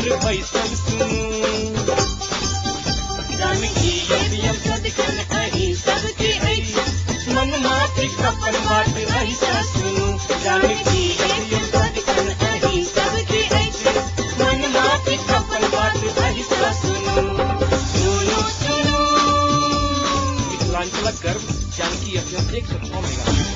मित्र बैसल सुनू। जानकी एफएम सदिखन अहीं सबके अछि, मन माफिक अपन बात अहीं सुनू। जानकी एफएम सदिखन अहीं सबके अछि, मन माफिक अपन बात अहीं सुनू। सुनू सुनू मिथिलांचलक गर्व जानकी एफएम 106 मेगा।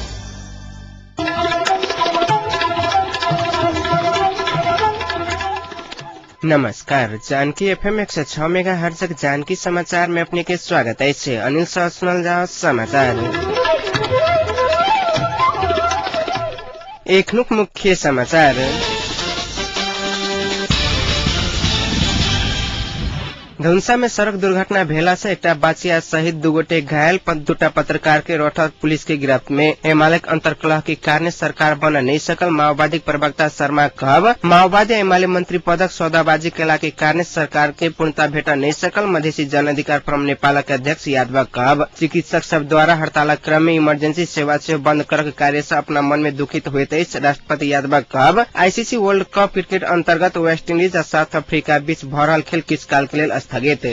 नमस्कार, जानकी एफएम 106 मेगा हर्जक जानकी समाचार में अपने के स्वागत अछि। अनिल सह सुनल जाओ समाचार। एखनुक मुख्य समाचार। धनुषा में सड़क दुर्घटना भेला से एकटा बाचिया सहित दू गोटे घायल, दूटा पत्रकार के रौतहट पुलिस के गिरफ्त में। एमालेक अंतर्कलह के कारण सरकार बन नहीं सकल माओवादी प्रवक्ता शर्मा कहब। माओवादी एमाले मंत्री पदक सौदाबाजी केला के कारण सरकार के पूर्णता भेट नहीं सकल मधेसी जन अधिकार फोरम नेपाल के अध्यक्ष यादव कहब। चिकित्सक सब द्वारा हड़तालक क्रम में इमरजेंसी सेवा से बंद करक कार्य से अपना मन में दुखित होइत अछि राष्ट्रपति यादव कहब। आईसीसी वर्ल्ड कप क्रिकेट अंतर्गत वेस्ट इंडीज आ साउथ अफ्रीका बीच भऽ रहल खेल किछु काल के लेल स्थगित।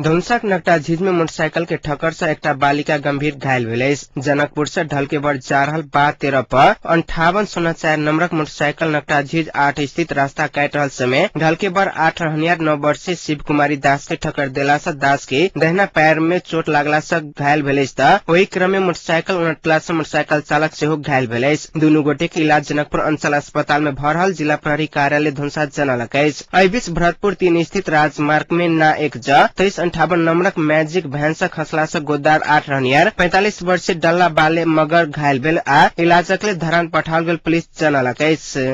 धनुषाक नकटा झीज में मोटरसाइकिल के ठक्कर से एकटा बालिका गंभीर घायल भेल अछि। जनकपुर से ढलकेबर जा रहल बा 13 पर 5804 नंबरक मोटरसाइकिल नकटा झीज 8 स्थित रास्ता काटि रहल समय ढलकेबर 8 रहनियार 9 वर्षीय शिव कुमारी दास के ठक्कर देला से दास के दहिना पैर में चोट लागला से घायल भेल अछि त ओहि क्रम में मोटरसाइकिल उलटला से मोटरसाइकिल चालक सेहो घायल भेल अछि। दुनू गोटे के इलाज जनकपुर अंचल अस्पताल में भऽ रहल जिला प्रहरी कार्यालय धनुषा जनलक अछि। एहि बीच भरतपुर 3 स्थित राजमार्ग में ना 1 ज 2358 नंबरक मैजिक वैन से खसला से गोद्दार 8 रहनियार 45 वर्षीय डल्ला बाले मगर घायल भेल आ इलाजक लेल धरान पठाओल गेल पुलिस जनलक अछि।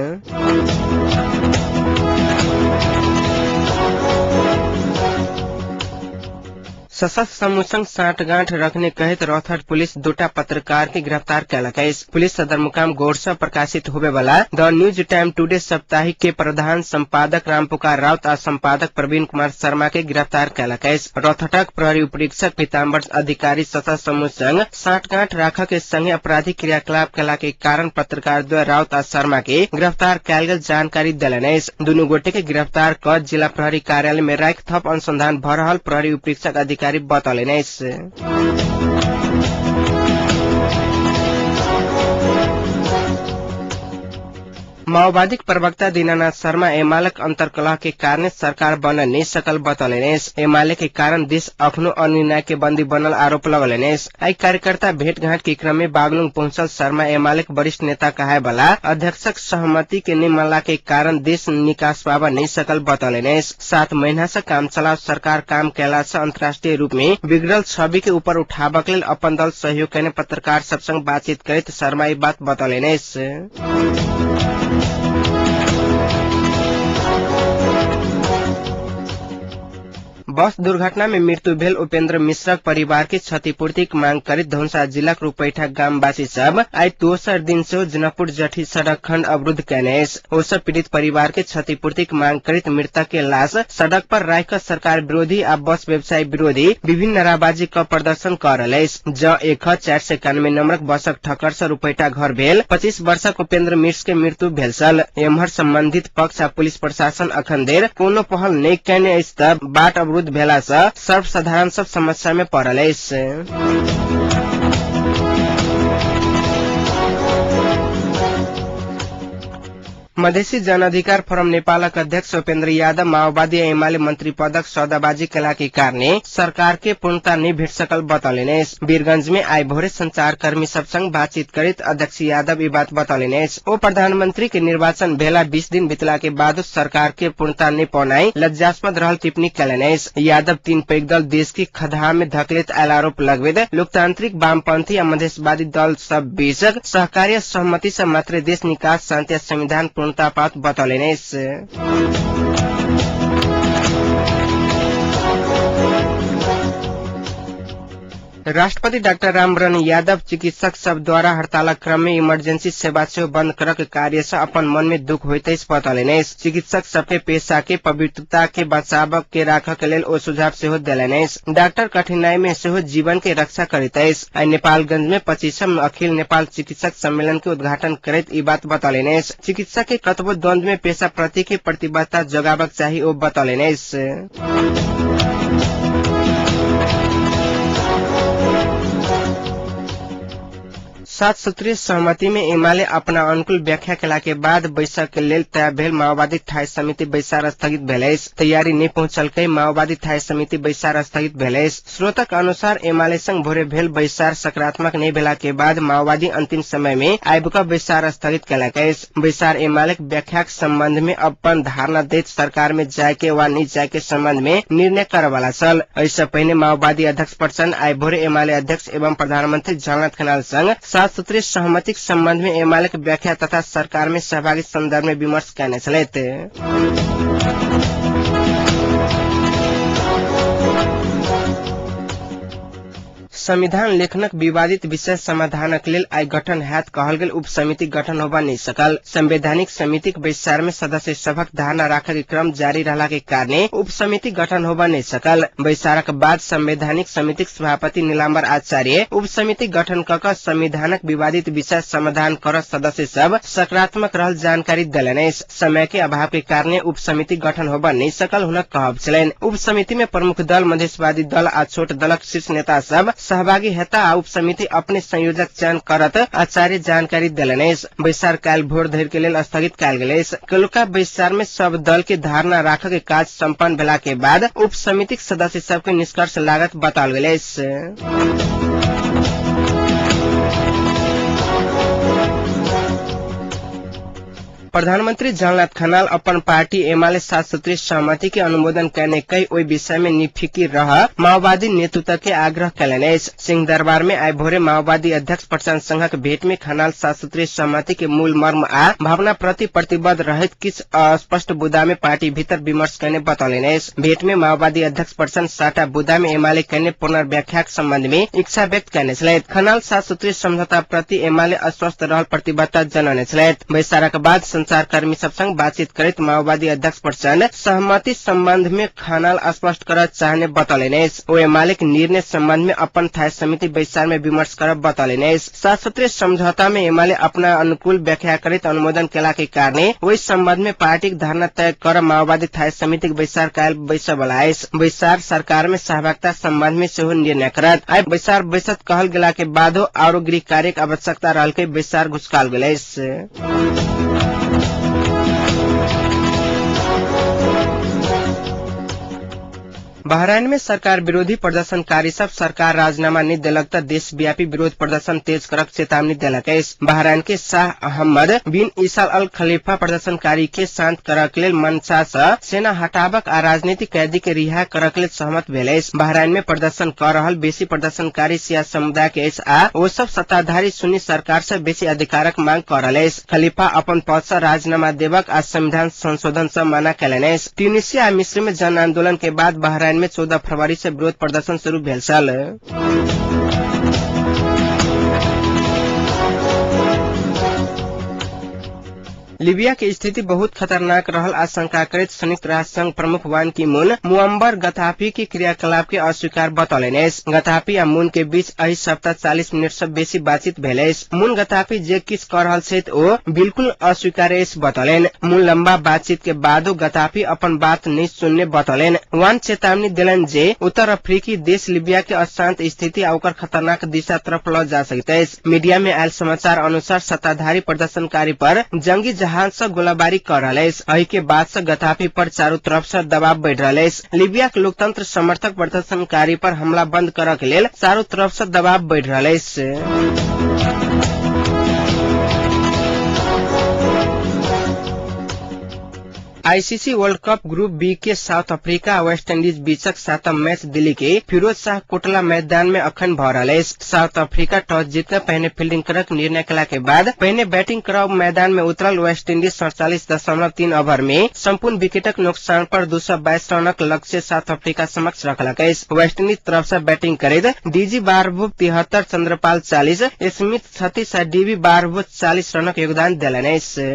सशस्त्र समूह संग साठगांठ रखने कहैत रौतहट पुलिस दूटा पत्रकार के गिरफ्तार कयलक अछि। पुलिस सदरमुकाम गौर से प्रकाशित होबे वाला द न्यूज टाइम टुडे साप्ताहिक के प्रधान संपादक रामपुकार राउत आ संपादक प्रवीण कुमार शर्मा के गिरफ्तार कयलक अछि। रौतहटक प्रहरी उपरीक्षक पीताम्बर अधिकारी सशस्त्र समूह संग साठगांठ राखऽ के संगे आपराधिक क्रियाकलाप कयला के कारण पत्रकार द्वय राउत आ शर्मा के गिरफ्तार कयल गेल जानकारी देलनि अछि। दुनू गोटे के गिरफ्तार कऽ जिला प्रहरी कार्यालय में राखि थप अनुसंधान भऽ रहल प्रहरी उपरीक्षक अधिकारी बतौलनि अछि। माओवादीक प्रवक्ता दीनानाथ शर्मा एमालेक अंतर्कलह के कारण सरकार बन नहीं सकल बतौलनि अछि। एमाले के कारण देश अखनो अनिर्णय के बंदी बनल आरोप लगौलनि अछि। आइ कार्यकर्ता भेंटघाट के क्रम में बागलुंग पहुंचल शर्मा एमालेक वरिष्ठ नेता कहाय वाला अध्यक्षक सहमति के नहीं मानला के कारण देश निकास पाबऽ नहीं सकल बतौलनि अछि। 7 महीना से काम चलाओ सरकार काम कयला से अंतर्राष्ट्रीय रूप में बिगड़ल छवि के ऊपर उठाबक लेल अपन दल सहयोग कयने पत्रकार सब संग बातचीत करैत शर्मा ई बात बतौलनि अछि। बस दुर्घटना में मृत्यु भेल उपेंद्र मिश्रक परिवार के क्षतिपूर्तिक मांग करैत धनुषा जिलाक रूपैठा गामवासी सब आइ दोसर दिन सेहो जनकपुर जठी सड़क खंड अवरुद्ध कयने अछि। ओ सब पीड़ित परिवार के क्षतिपूर्तिक मांग करैत मृतक के लाश सड़क पर राखि कऽ सरकार विरोधी आ बस व्यवसायी विरोधी विभिन्न नाराबाजी क प्रदर्शन कऽ रहल अछि। ज 1 491 नंबरक बसक ठक्कर सँ रूपैठा घर भेल 25 वर्षक उपेंद्र मिश्र के मृत्यु भेल छल। एम्हर संबंधित पक्ष आ पुलिस प्रशासन अखन धरि कोनो पहल नहि कयने अछि तऽ बाट अवरुद्ध भेला सँ सर्वसाधारण सब समस्या में पड़ल अछि। मधेसी जनअधिकार फोरम नेपालक अध्यक्ष उपेन्द्र यादव माओवादी एमाले मंत्री पदक सौदाबाजी केला के कारणे सरकार के पूर्णता नहीं भेट सकल बतौलनि अछि। वीरगंज में आइ भोरे संचारकर्मी सब संग बातचीत करैत अध्यक्ष यादव ई बात बतौलनि अछि। ओ प्रधानमंत्री के निर्वाचन भेला 20 दिन बीतला के बाद सरकार के पूर्णता नहीं पौनाई लज्जास्पद रहल टिप्पणी कयलनि अछि। यादव 3 पैघ दल देश के खदहा में धकेलैत आयल आरोप लगबैत लोकतांत्रिक वामपंथी आ मधेशवादी दल सब बीचक सहकार्य सहमति से मात्रे देश निकास शान्ति आ संविधान पूर्णता पात बतौलनि अछि। राष्ट्रपति डाक्टर रामवरण यादव चिकित्सक सब द्वारा हड़तालक क्रम में इमरजेंसी सेवा सेहो बंद करक कार्य से अपन मन में दुख होइत अछि बतौलनि अछि। चिकित्सक सबके पेशा के पवित्रता के बचाव के राखक के लेल ओ सुझाव सेहो देलनि अछि। डॉक्टर कठिनाई में सेहो जीवन के रक्षा करैत अछि। आइ नेपालगंज में 25म अखिल नेपाल चिकित्सक सम्मेलन के उद्घाटन करैत ई बात बतौलनि अछि। चिकित्सक के कतबो द्वंद्व में पेशा प्रति के प्रतिबद्धता जगाबक चाही ओ बतौलनि अछि। सात सूत्रीय सहमति में एमाले अपना अनुकूल व्याख्या केला के बाद बैसक के लेल तय भेल माओवादी थाई समिति बैसार स्थगित भेल अछि। तैयारी नहि पहुंचलकै माओवादी थाई समिति बैसार स्थगित भेल अछि। स्रोतक अनुसार एमाले संग भोरे भेल बैसार सकारात्मक नहि भेला के बाद माओवादी अंतिम समय में आबि कऽ बैसार स्थगित केलक अछि। बैसार एमालेक व्याख्याक संबंध में अपन धारणा दैत सरकार में जाय के वा नहि जाय के संबंध में निर्णय करय वाला छल। एहि पहिने माओवादी अध्यक्ष प्रचण्ड आइ भोरे एमाले अध्यक्ष एवं प्रधानमंत्री झलनाथ खनाल संग सात सूत्रीय सहमतिक संबंध में एमालेक व्याख्या तथा सरकार में सहभागी संदर्भ में विमर्श कयने छलथि। संविधान लेखनक विवादित विषय समाधानक लेल आइ गठन हैत कहल गेल उप समिति गठन होबा नहि सकल। संवैधानिक समितिक बैसार में सदस्य सभक धारणा राखक क्रम जारी रहला के कारणे उप समिति गठन होबा नहि सकल। बैसारक बाद संवैधानिक समितिक सभापति नीलाम्बर आचार्य उप समिति गठन क कऽ संविधानक विवादित विषय समाधान कर सदस्य सब सकारात्मक रहल जानकारी देलनि अछि। समय के अभाव के कारणे उप समिति गठन होबा नहि सकल हुनक कहब छलनि। उप समिति में प्रमुख दल, मधेशवादी दल आ छोट दलक शीर्ष नेता सब सहभागी हेता आ उप समिति अपने संयोजक चयन करत आचार्य जानकारी देलनि अछि। बैसार काल्हि भोर धरि के लेल स्थगित कयल गेल अछि। कलुका बैसार में सब दल के धारणा राखऽ के काज सम्पन्न भेला के बाद उप समितिक सदस्य सबके निष्कर्ष लागत बताओल गेल अछि। प्रधानमंत्री झलनाथ खनाल अपन पार्टी एमाले सात सूत्रीय सहमति के अनुमोदन कयने कहि ओहि विषय में निफिकिर रह माओवादी नेतृत्व के आग्रह कयलनि अछि। सिंह दरबार में आइ भोरे माओवादी अध्यक्ष प्रचण्ड संघक भेंट में खनाल सात सूत्रीय सहमति के मूल मर्म आ भावना प्रति प्रतिबद्ध रहैत किछु अस्पष्ट बुदा में पार्टी भीतर विमर्श कयने बतौलनि अछि। भेंट में माओवादी अध्यक्ष प्रचण्ड साटा बुदा में एमाले कयने पुनर्व्याख्याक संबंध में इच्छा व्यक्त कयने छलथि। खनाल सात सूत्रीय समझौता प्रति एमाले अस्वस्थ रहल प्रतिबद्धता जनौने छलथि। बैसारक बाद संचारकर्मी सब संग बातचीत करैत माओवादी अध्यक्ष प्रचण्ड सहमति संबंध में खनाल स्पष्ट करऽ चाहने बतौलनि अछि। ओ एमालेक निर्णय संबंध में अपन थाई समिति बैसार में विमर्श करब बतौलनि अछि। सात सूत्रीय समझौता में एमाले अपना अनुकूल व्याख्या करैत अनुमोदन केला के कारणे ओहि संबंध में पार्टीक धारणा तय कर माओवादी थाई समितिक बैसार काल्हि बैसय वाला अछि। बैसार सरकार में सहभागिता संबंध में सेहो निर्णय करत। आइ बैसार बैसत कहल गेला के बादो आरो गृह कार्यक आवश्यकता रहल के बैसार घुसकाल गेल अछि। बहराइन में सरकार विरोधी प्रदर्शनकारी सब सरकार राजीनामा नहि देलक तऽ देशव्यापी विरोध प्रदर्शन तेज करक चेतावनी देलक अछि। बहराइन के शाह अहमद बिन ईसा अल खलीफा प्रदर्शनकारी के शांत करक लेल मनसा सँ सेना हटाबक आ राजनीतिक कैदी के रिहा करक लेल सहमत भेल अछि। बहराइन में प्रदर्शन कऽ रहल बेसी प्रदर्शनकारी शिया समुदाय के अछि आ ओ सब सत्ताधारी सुन्नी सरकार सँ बेसी अधिकारक मांग कऽ रहल अछि। खलीफा अपन पद सँ राजीनामा देबक आ संविधान संशोधन सँ मना कयलनि अछि। ट्यूनिशिया आ मिस्र में जन आंदोलन के बाद बहराइन में 14 फरवरी से विरोध प्रदर्शन शुरू भेल छल। लीबिया के स्थिति बहुत खतरनाक रहल आशंका करैत संयुक्त राष्ट्र संघ प्रमुख वान की मून मुअम्बर गताफी के क्रियाकलाप के अस्वीकार बतौलनि अछि। गताफी आ मून के बीच एहि सप्ताह 40 मिनट सँ बेसी बातचीत भेल अछि। मून गताफी जे किछु कऽ रहल छथि ओ बिल्कुल अस्वीकार्य अछि बतौलनि। मून लंबा बातचीत के बादो गताफी अपन बात नहि सुनने बतौलनि। वान चेतावनी देलनि जे उत्तर अफ्रीकी देश लीबिया के अशांत स्थिति आ ओकर खतरनाक दिशा तरफ लऽ जा सकैत अछि। मीडिया में आयल समाचार अनुसार सत्ताधारी प्रदर्शनकारी पर जंगी जहाज सँ गोलाबारी कऽ रहल अछि। एहि के बाद सँ गताफी पर चारू तरफ सँ दबाव बढ़ि रहल अछि। लीबिया के लोकतंत्र समर्थक प्रदर्शनकारी पर हमला बंद करऽ के लेल चारू तरफ सँ दबाव बढ़ि रहल अछि। ICC world cup group B के साउथ अफ्रीका आ वेस्ट इंडीज बीचक 7म मैच दिल्ली के फिरोज शाह कोटला मैदान में अखन भ रहल अछि। साउथ अफ्रीका टॉस जीतने पहिने फील्डिंग करक निर्णय केला के बाद पहिने बैटिंग करब मैदान में उतरल वेस्ट इंडीज 47.3 ओवर में संपूर्ण विकेटक नुकसान पर 222 रनक लक्ष्य साउथ अफ्रीका समक्ष रखलक अछि। वेस्ट इंडीज तरफ से बैटिंग करैत डीजी बारबू 73, चंद्रपाल 40, स्मिथ 36 आ डीबी बारबू 40 रनक योगदान देलनि अछि।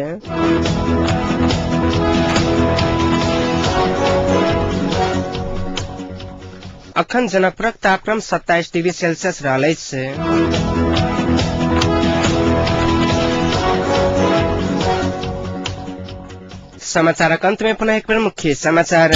अखन जनकपुरक तापक्रम 27 डिग्री सेल्सियस रहल अछि। समाचारक अंत में पुनः एक बेर मुख्य समाचार।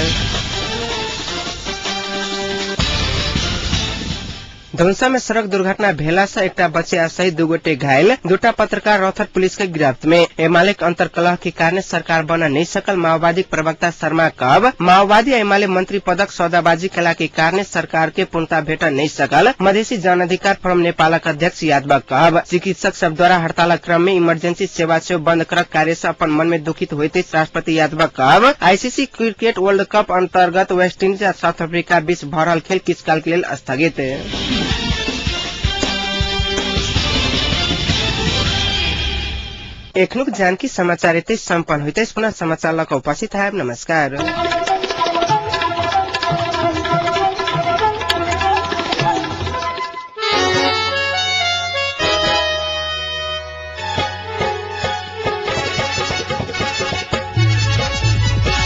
धनुषा में सड़क दुर्घटना भेला से एकटा बच्चा सहित 2 गोटे घायल, 2 पत्रकार रौथट पुलिस के गिरफ्त में। एमाले अंतरकलह के कारण सरकार बन नहीं सकल माओवादी प्रवक्ता शर्मा कब माओवादी एमाले मंत्री पदक सौदाबाजी कला के कारण सरकार के पूर्णता भेट नहीं सकल मधेसी जनअधिकार फोरम नेपालक अध्यक्ष यादव कहब। चिकित्सक सब द्वारा हड़तालक क्रम में इमरजेंसी सेवा से बंद करक कार्य से अपन मन में दुखित होते राष्ट्रपति यादव कहब। आईसीसी क्रिकेट वर्ल्ड कप अंतर्गत वेस्ट इंडीज आ साउथ अफ्रीका बीच भऽ रहल खेल किछु काल के लेल स्थगित। एखनुक जानकी समाचार एतै सम्पन्न होइत अछि। पुनः समाचार लऽ कऽ उपस्थित हैब। नमस्कार।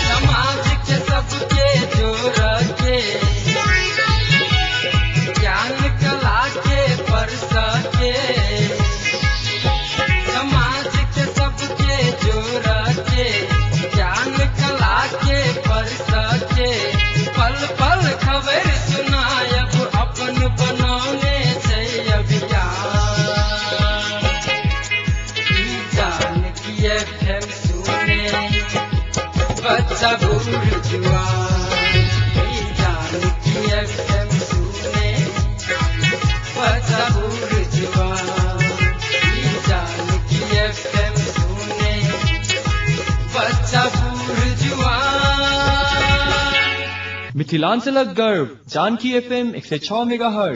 समाज के सबके जोड़ के ज्ञान कला के परस के, समाज के सबके जोड़ के ज्ञान कला के परस के, पल पल खबर सुनायब अपन बनौने छै अभियान। ई जानकी एफएम सुने बच्चा बूढ़ जुआन, ई जानकी एफएम सुने बच्चा बूढ़ जुआन, ई जानकी एफएम सुने बच्चा बूढ़ जुआन। मिथिलांचलक गर्व जानकी एफएम 106 मेगाहर्ट्ज।